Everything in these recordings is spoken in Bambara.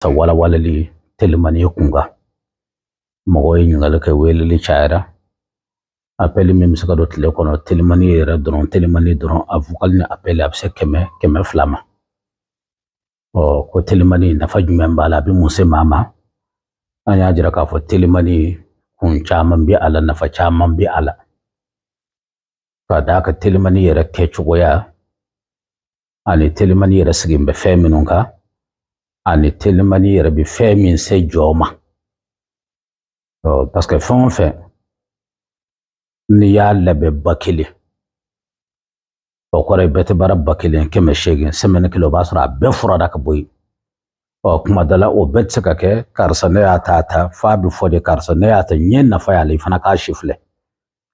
Walawalali telimani kun kan, mɔgɔw ye ɲininkali kɛ, weleli cayara. Appel min bɛ se ka don tile kɔnɔ, telimani yɛrɛ dɔrɔn, telimani dɔrɔn, a vocal ni appel, a bɛ se 100, 200 ma. Ɔ, ko telimani nafa jumɛn b'a la, a bɛ mun se maa ma? An y'a jira k'a fɔ telimani kun caman bɛ a la, nafa caman bɛ a la, ka d'a kan telimani yɛrɛ kɛcogoya ani telimani yɛrɛ sigilen bɛ fɛn minnu kan, ani telimani yɛrɛ bɛ fɛn min se jɔ ma. Ɔ, parce que fɛn o fɛn n'i y'a labɛn 1000, o kɔrɔ ye bɛɛ tɛ baara 1000 800, semaine kelen o b'a sɔrɔ a bɛɛ furada ka bɔ yen. Ɔ, kuma dɔ la o bɛɛ tɛ se ka kɛ. Karisa, ne y'a ta ta f'a bɛ fɔ de, karisa, ne y'a ta, n ye nafa y'ale, i fana k'a si filɛ.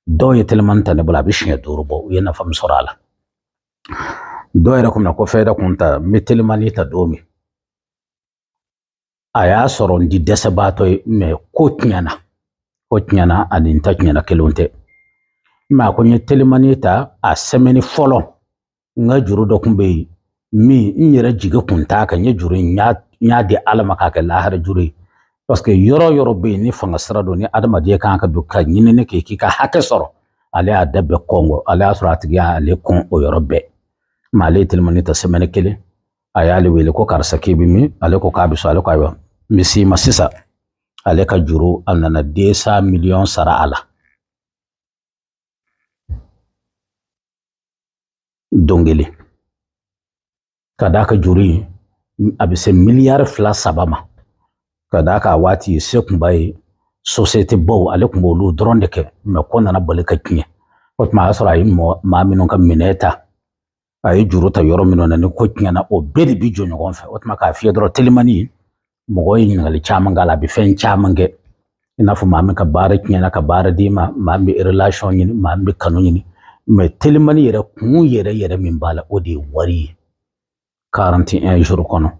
Dɔw ye telimani ta ne bolo, a bɛ siɲɛ 5 bɔ, u ye nafa min sɔrɔ a la. Dɔw yɛrɛ kun na ko fɛn kun ta, n bɛ telimani ta don min, a y'a sɔrɔ n di dɛsɛbaatɔ ye, mais ko tiɲɛna, ko tiɲɛna, ani n ta tiɲɛna kelenw tɛ. Mais a ko n ye telimani ta a semaine fɔlɔ, n ka juru dɔ kun bɛ yen min n yɛrɛ jigi kun t'a kan, n ye juru in, n y'a di Ala ma k'a kɛ lahara juru ye. Parce que yɔrɔ yɔrɔ bɛ yen ni fanga sira don, ni adamaden kan ka don ka ɲinini kɛ k'i ka hakɛ sɔrɔ, ale y'a da bɛɛ kɔngɔ, ale y'a sɔrɔ a tigi y'ale kɔn o yɔrɔ bɛɛ. Mais ale ye telimani ta semaine kelen, a y'ale wele ko karisa, k'i bɛ min? Ale ko k'a bɛ so. Ale ko ayiwa, n bɛ s'i ma sisan. Ale ka juru, a nana 200 miliyɔn sara a la don kelen, ka d'a ka juru in a bɛ se miliyari 2 3 ma. Ka d'a kan a waati se kun b'a ye, société baw ale kun b'olu dɔrɔn de kɛ, mais ko nana bali ka tiɲɛ. O tuma a y'a sɔrɔ a ye maa minnu ka minɛ ta, a ye juru ta yɔrɔ minnu na, ni ko tiɲɛna, o bɛɛ de bi jɔ ɲɔgɔn fɛ. O tuma k'a fiyɛ dɔrɔn, telimani, mɔgɔw ye ɲininkali caman k'a la, a bɛ fɛn caman kɛ, i n'a fɔ maa min ka baara tiɲɛna ka baara d'i ma, maa min bɛ relation ɲini, maa min bɛ kanu ɲini. Mais telimani yɛrɛ kun yɛrɛ yɛrɛ min b'a la, o de ye wari ye. 41 jours kɔnɔ,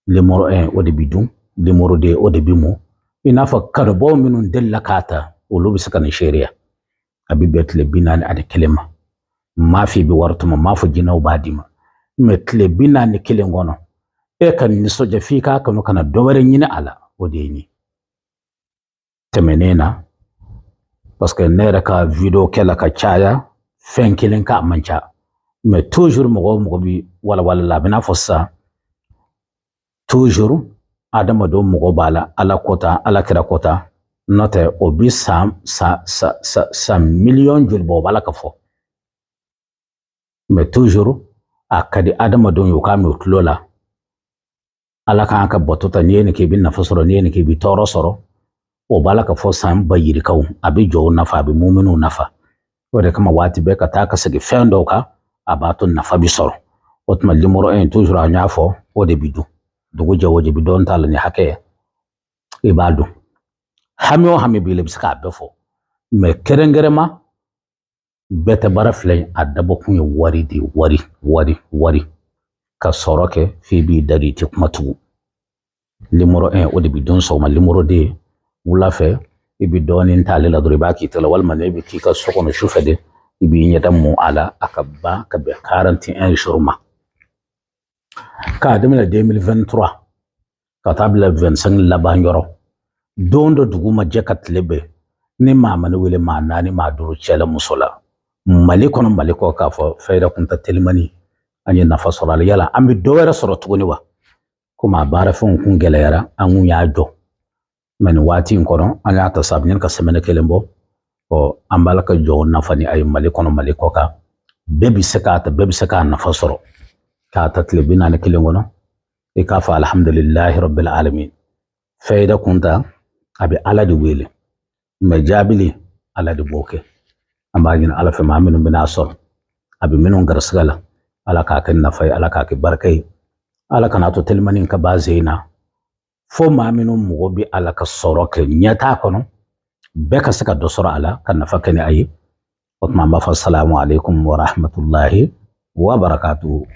numéro 1 o de bi dun, numéro 2 o de bi mɔ. I n'a fɔ kanubaw minnu delila k'a ta, olu bɛ se ka nin seereya. A bɛ bɛn tile 41 ma. N m'a fɔ i bɛ wari tɔmɔ, n m'a fɔ jinɛw b'a d'i ma, mais tile 41 kɔnɔ, e ka nisɔndiya f'i k'a kanu ka na dɔ wɛrɛ ɲini a la, o de ye nin tɛmɛnen na. Parce que ne yɛrɛ ka vidéo kɛ la ka caya, fɛn kelen k'a man ca, mais toujours mɔgɔ o mɔgɔ bi walawala la, a bɛ n'a fɔ sisan toujours adamadenw mɔgɔ b'a la, Ala ko tan, Ala kira ko tan, n'o tɛ o bi san san san san san miliyɔn joli bɔ, o b'a la ka fɔ. Mais toujours a ka di adamadenw ye u k'a mɛn u tulo la, Ala k'an ka bato ta, n'i ye nin kɛ i bɛ nafa sɔrɔ, n'i ye nin kɛ i bɛ tɔɔrɔ sɔrɔ. O b'a la ka fɔ san ba yirikaw, a bɛ jɔw nafa, a bɛ muminw nafa. O de kama waati bɛɛ ka taa ka segin fɛn dɔw kan, a b'a to nafa bi sɔrɔ. O tuma numéro 1 toujours an y'a fɔ, o de bi dun dugu jɛ o de bi dɔn t'a la ni hakɛ ye, i b'a dɔn. Hami o hami b'i la, i bɛ se k'a bɛɛ fɔ, mais kɛrɛnkɛrɛnma bɛɛ tɛ baara filɛ in, a dabɔkun ye wari de ye, wari wari wari, ka sɔrɔ kɛ f'i b'i da de, i tɛ kuma tugun. Numéro 1 o de bi dun sɔgɔma, numéro 2 wula fɛ, i bɛ dɔɔnin t'ale la dɔrɔn, i b'a k'i tɛgɛ la, walima n'e bɛ k'i ka so kɔnɔ su fɛ de, i b'i ɲɛda mun a la, a ka ban ka bɛn 41 jours ma. K'a daminɛ 2023 ka taa bila 25 laban yɔrɔ, don dɔ dugu ma jɛ ka tile bɛn, ni maa ma ne wele, maa 4, maa 5, cɛ la muso la, Mali kɔnɔ, Mali kɔ, k'a fɔ fɛn kun ta telimani, an ye nafa sɔrɔ a la. Yala an bɛ dɔ wɛrɛ sɔrɔ tuguni wa? Komi a baarafɛnw kun gɛlɛyara, an kun y'a jɔ, mais nin waati in kɔnɔ an y'a ta sa, a bɛ ɲini ka semaine kelen bɔ. Ɔ, an b'a la ka jɔ nafa ni a ye Mali kɔnɔ, Mali kɔ kan, bɛɛ bɛ se k'a ta, bɛɛ bɛ se k'a nafa sɔrɔ k'a ta tile 41 kɔnɔ. I k'a fɔ alhamdulilahi rabbil alamin. Fɛyida kun ta, a bɛ Ala de wele, mais jaabili Ala de b'o kɛ. An b'a ɲini Ala fɛ, maa minnu bɛna sɔrɔ, a bɛ minnu garisigɛ la, Ala k'a kɛ nafa ye, Ala k'a kɛ barika ye, Ala kan'a to telimani ka ban sen na, fo maa minnu mago bɛ Ala ka sɔrɔ kɛ ɲɛ t'a kɔnɔ, bɛɛ ka se ka dɔ sɔrɔ a la ka nafa kɛ ni a ye. O tuma an b'a fɔ salamu aleykum wa rahmatulahi wa barakatuhu.